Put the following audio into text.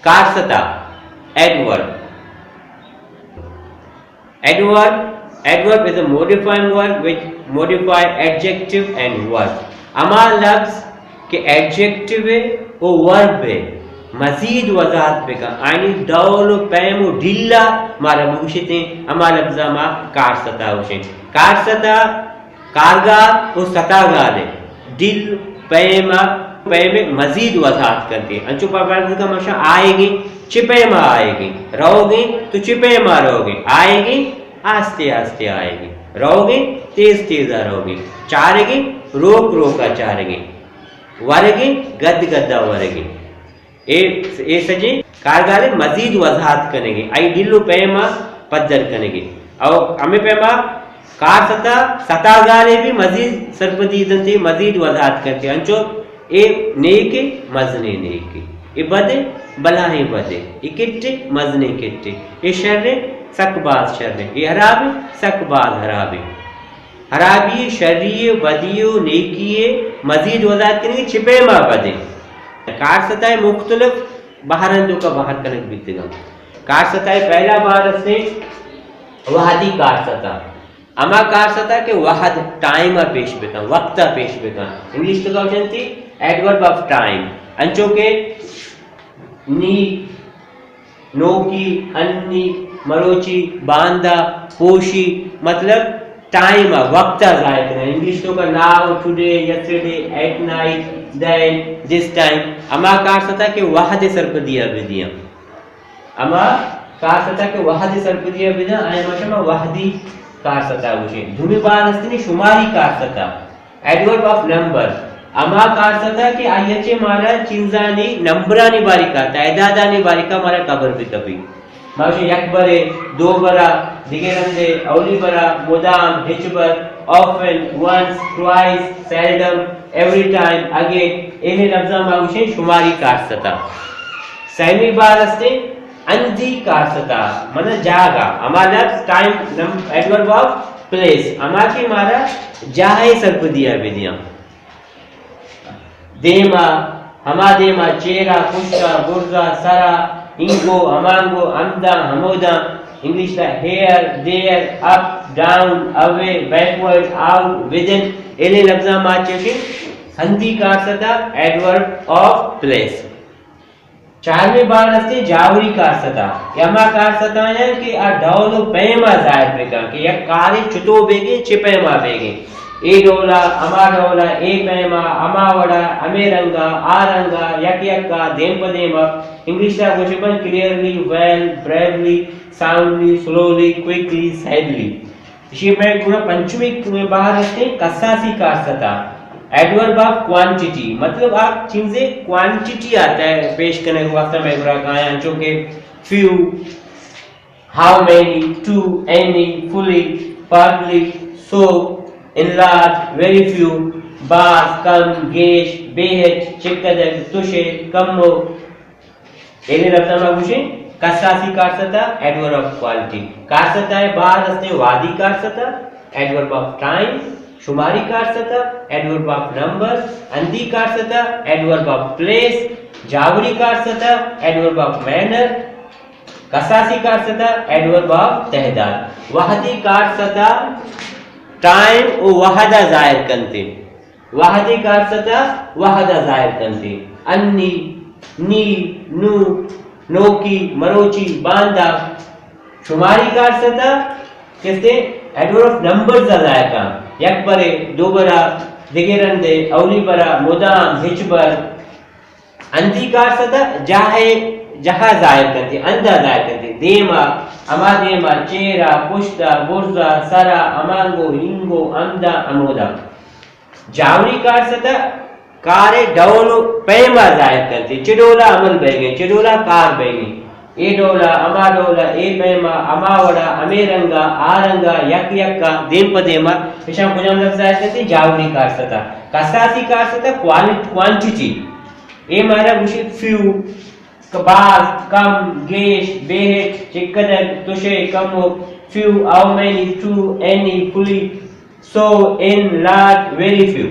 کارستہ، adverb. Adverb, adverb is a modifying word which modify adjective and verb. ہما لفظ کہ ایڈجیکٹو ہے و ورب ہے، مزید وضاحت بکن، آئینی ڈول و پیم و ڈیلا مارا بگوشتیں، ہما لفظا ما کارستہ گوشیں۔ کارستہ کارگال و ستاگال ہے۔ ڈیل، پیم، پیم مزید وضاحت کنتے۔ انچو پہ بردگا مشا آئیگیں، چہ پیما آئیگیں، روگیں تو چہ پیما روگیں، آئیگیں آستے آستے آئیگیں، روگیں تیز تیزا روگیں، چارگیں روک روکا چارگیں، ورگیں گد گدا ورگیں۔ اے، اے سجیں کارگالے مزید وضاحت کنگے، آئی ڈیل و پیما پدر کنگے۔ او ہمیں پیما کارستہ ستاگالے بھی مزید سرپدی دنتے، مزید وضاحت کنتے۔ انچو اے نیکے، مزنے نیکے، اے بدے، بلاہیں بدے، اے کٹے، مزنے کٹے، اے شرے، سک باز شرے، اے حرابے، سک باز حرابے۔ حرابی، شری و بدی و نیکی مزید وضاحت کنگے، چہ پیما بدیں۔ کارستہ مختلف بہران توکا بہر کنگ بیتگاں۔ کارستہ پہلا بہر استیں وہدی کارستہ۔ ہما کارستہ کہ وہد، ٹائم ء پیش بکن، وقت ء پیش بکن۔ انگلش توکا گوشنتی adverb of time۔ انچو کہ نی، نوکی، انی، مروچی، باندا، پوشی، مطلب ٹائم ء، وقت ء ظاہر کنگ۔ انگلش توکا now, today, yesterday, at night, then, this time. ہما کارستہ کہ وہد سرپدی ء بدیاں۔ ہما کارستہ کہ وہد سرپدی ء بدیاں، آیا ماشا ما وہدی کارستہ گوشیں۔ دومی بہر استنی شماری کارستہ۔ Adverb of number، ہما کارستہ کہ آئی ء چہ مارا چیزانی نمبرانی باری کا، تعدادانی باری کا مارا خبر بہ کپی۔ ما گوشیں یک برے، دو برا، دگہ رندے، اولی برا، مدام، ہچبر، often، once، twice، seldom، every time، again، اینے لفظاں ما گوشیں شماری کارستہ۔ سیمی بہر استیں ہندی کارستہ، من جاگہ، ہما لفظ ٹائم نم-، adverb of place، ہما کہ مارا جاہے سرپدی ء بدیاں۔ دیما، ہما دیما، چیرا، پشتا، برزا، سرا، اینگو، ہمانگو، ہمدا، ہمودا۔ انگلش تا ہیئر، دیئر، اپ، ڈاؤن، اوے، بیکورڈ، آؤٹ، ودن۔ ایلے لفظاں ما چوشیں ہندی کارستہ، adverb of place۔ چارمی بہر استیں جاوری کارستہ۔ اے ہما کارستہ آیاں کہ آ ڈول و پیما ظاہر بکن کہ یک کارے چتو بیگیں، چہ پیما بیگیں۔ اے ڈولا، ہما ڈولا، اے پیما، ہما وڑا، ہمے رنگا، آ رنگا، یک یکا، دیم پہ دیما۔ انگلش تا گوشے بن کلیئرلی، ویل، بریولی، ساؤنڈلی، سلولی، کوئکلی، سیڈلی۔ ایشی ء پہ گڑا پنچمی بہر استیں کساسی کارستہ، adverb of quantity، مطلب آ چیزے کوانٹٹی آتا ہے پیش کنگ واسطہ مئے گڑا کایاں، چونکہ few, how many, to, any, fully, partly, so, in large, very few, باز، کم، گیش، بے ہچ، چکدگ، تشے، کمو۔ اینے لفظاں ما گوشیں کساسی کارستہ، adverb of quality۔ کارستہ ء بہر استیں وہدی کارستہ، adverb of time، شماری کارستہ، adverb of number، ہندی کارستہ، adverb of place، جاوری کارستہ، adverb of manner، کساسی کارستہ، adverb of تعداد۔ وہدی کارستہ ٹائم و وہد ء ظاہر کنتے۔ وہدی کارستہ وہد ء ظاہر کنتی۔ انی، نی، نو، نوکی، مروچی، باندا۔ شماری کارستہ کستے، adverb of numbers ء ظاہر کن۔ یک برے، دو برا، دگہ رندے، اولی برا، مدام، ہچبر۔ ہندی کارستہ جاہے، جاہ ء ظاہر کنتی، ہند ء ظاہر کنتی۔ دیما، ہما دیما، چیرا، پشتا، برزا، سرا، ہمانگو، ہنگو، ہمدا، ہمودا۔ جاوری کارستہ کارے ڈول و پیما ظاہر کنتی، چہ ڈولا عمل بیگیں، چہ ڈولا کار بیگیں۔ اے ڈولا، ہما ڈولا، اے پیما، ہما وڑا، ہمے رنگا، آ رنگا، یک یکا، دیم پہ دیما، اشاں کجام لفظ ظاہر کنتی؟ جاوری کارستہ۔ کساسی کارستہ کوالٹ-، کوانٹٹی۔ اے مارا گوشی فیو، باز، کم، گیش، بے ہچ، چکدگ، تشے، کمو، few, how many, to, any, fully, so, in, large, very few.